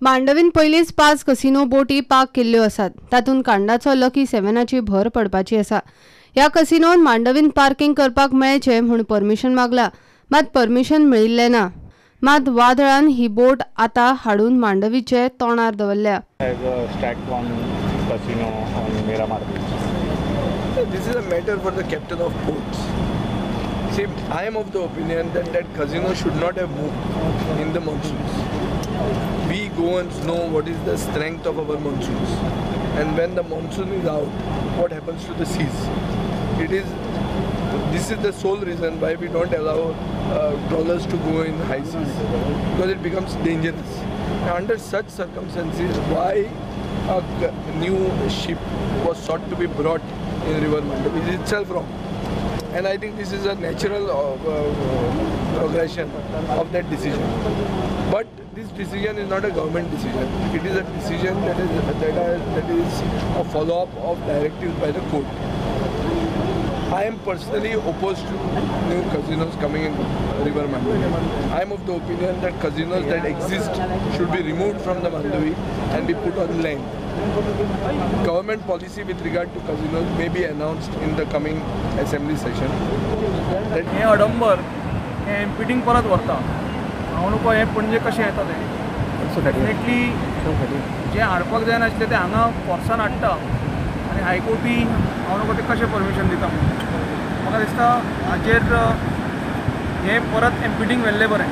मांडवीन पयलींच 5 कसिनो बोटी पार्क केल्ल्यो आसात. तातूंत कांडाचो लकी 7ची भर पडपाची आसा. ह्या कसिनोन मांडवीन पार्किंग करपाक मेळचें म्हूण परमिशन मागला, मात परमिशन मेळिल्लें ना. मात वादळान ही बोट आतां हाडून मांडवीचे तोंडार दवरल्या. This is a matter for the captain of ports. See, I am of the opinion that that casino should not have moved in the monsoons. We Goans know what is the strength of our monsoons, and when the monsoon is out, what happens to the seas? This is the sole reason why we don't allow trawlers to go in high seas, because it becomes dangerous. Now, under such circumstances, why a new ship was sought to be brought in River Mandovi is itself wrong. And I think this is a natural progression of that decision. But this decision is not a government decision. It is a decision that is a follow-up of directives by the court. I am personally opposed to new casinos coming in River Mandovi. I am of the opinion that casinos that exist should be removed from the Mandovi and be put on land. Government policy with regard to casinos may be announced in the coming assembly session. हे अडंबर हे एमपीटींग परत व्हरता. हांव नको हें पणजे कशें येता तें डेफिनेटली जें हाडपाक जायनासलें तें हांगा फोर्सान हाडटा आनी हायकोर्टूय हांव नको तें कशें परमिशन दिता म्हणून म्हाका दिसता हाजेर हें परत एमपीटींग व्हेल्लें बरें.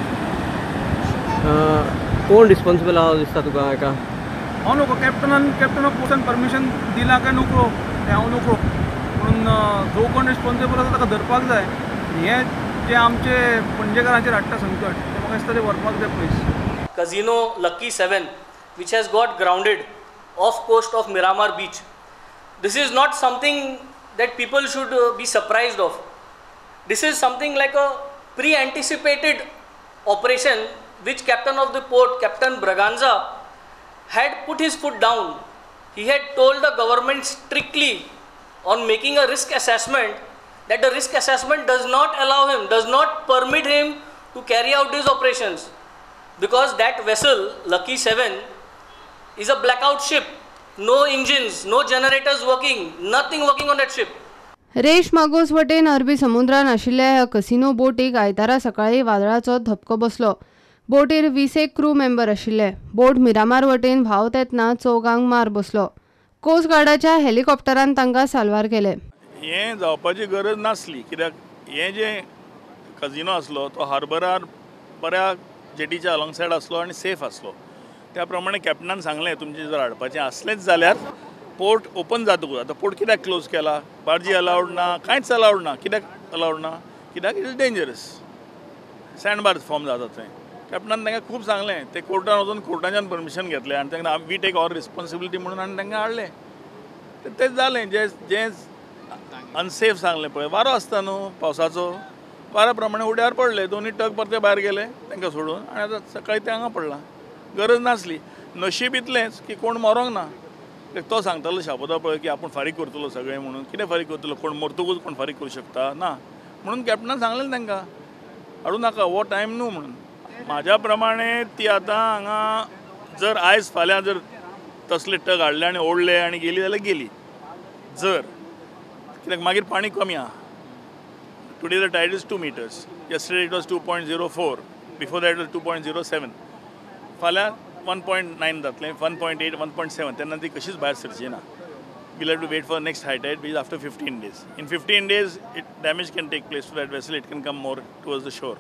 कोण रिस्पॉन्सिबल आहा दिसता तुका हाका? हांव नको कॅप्टन ऑफ पोर्टान परमिशन दिलां काय नको तें हांव नको, पूण जो कोण रिस्पॉन्सिबल आसा ताका धरपाक जाय. हें जें आमचे पणजेकारांचेर हाडटा संकट तें म्हाका दिसता तें व्हरपाक जाय पयस. Casino Lucky 7 which has got grounded off coast of Miramar beach. This is not something that people should be surprised of. This is something like a pre-anticipated operation which captain of the port, Captain Braganza, had put his foot down. He had told the government strictly on making a risk assessment that the risk assessment does not allow him, does not permit him to carry out these operations, because that vessel, Lucky 7, is a blackout ship. No engines, no generators working, nothing working on that ship. Reis Magos वटेन अरबी समुद्रान आशिल्ल्या ह्या casino बोटीक आयतारा सकाळीं वादळाचो धपको बसलो. बोटीर 20 crew member आशिल्ले. बोट मिरामार वटेन व्हांवत येतना चौगांक मार बसलो. कोस्ट गार्डाच्या हेलिकॉप्टरान तांकां साल्वार केले. हें जावपाची गरज नासली, कित्याक हें जें कजिनो आसलो तो हार्बरार बऱ्या जेटीच्या अलोंग सायड आसलो आनी सेफ आसलो. त्या प्रमाणे कॅप्टनान सांगलें तुमचें जर हाडपाचें आसलेंच जाल्यार पोर्ट ओपन जातकूच. आतां पोर्ट कित्याक क्लोज केला? बार्जी अलावड ना, कांयच अलावड ना. कित्याक अलावड ना? कित्याक it is dangerous, sand bar form जाता थंय. कॅप्टनान तांकां खूब सांगलें, ते कोर्टान वचून कोर्टाच्यान परमिशन घेतलें आनी तांकां we take our responsibility म्हणून आनी तांकां हाडलें. तें जालें जें जें अनसेफ सांगलें पळय. वारो आसता न्हू पावसाचो, वाऱ्या प्रमाणे उड्यार पडले दोनूय टक परते भायर गेले तांकां सोडून आनी आतां सकाळीं ते हांगा पडलां. गरज नासली. नशीब इतलेंच की कोण मरोंक ना. तो सांगतालो शापोता पळय की आपूण फारीक करतलो सगळें म्हणून. कितें फारीक करतलो? कोण मरतकूच कोण फारीक करूं शकता ना म्हणून कॅप्टनान सांगलें तांकां हाडूं नाका, हो टायम न्हू म्हणून. म्हाज्या प्रमाणे ती आतां हांगा जर आयज फाल्यां जर तसले टग हाडले आनी ओडले आनी गेली जाल्यार गेली. जर कित्याक मागीर पाणी कमी आहा. Today the tide is 2 meters, yesterday it was 2.04, before that was 2.07. फाल्यां 1.9 जातलें, 1.8, 1.7, तेन्ना ती कशीच भायर सरची ना. We'll have to wait for next high tide, which is after 15 days. In 15 days it damage can take place to that vessel, it can come more towards the shore.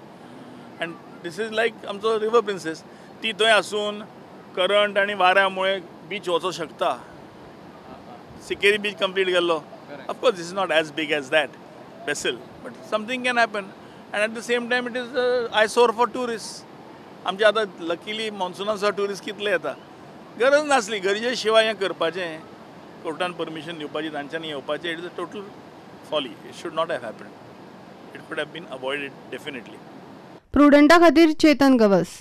And this is like आमचो river princess, ती थंय आसून current आनी वाऱ्यामुळे beach वचोंक शकता. Sikeri beach complete गेल्लो. Of course this is not as big as that vessel, but something can happen. And at the same time it is eyesore for tourist. आमचे आतां लकीली मॉन्सुनान सुद्दां ट्युरिस्ट कितले येता. गरज नासली, गरजे शिवाय हें करपाचें, कोर्टान परमिशन दिवपाची, तांच्यांनी येवपाचें, it is a total folly. It should not have happened. It could have been avoided definitely. प्रुडंटा खातीर चेतन गवस.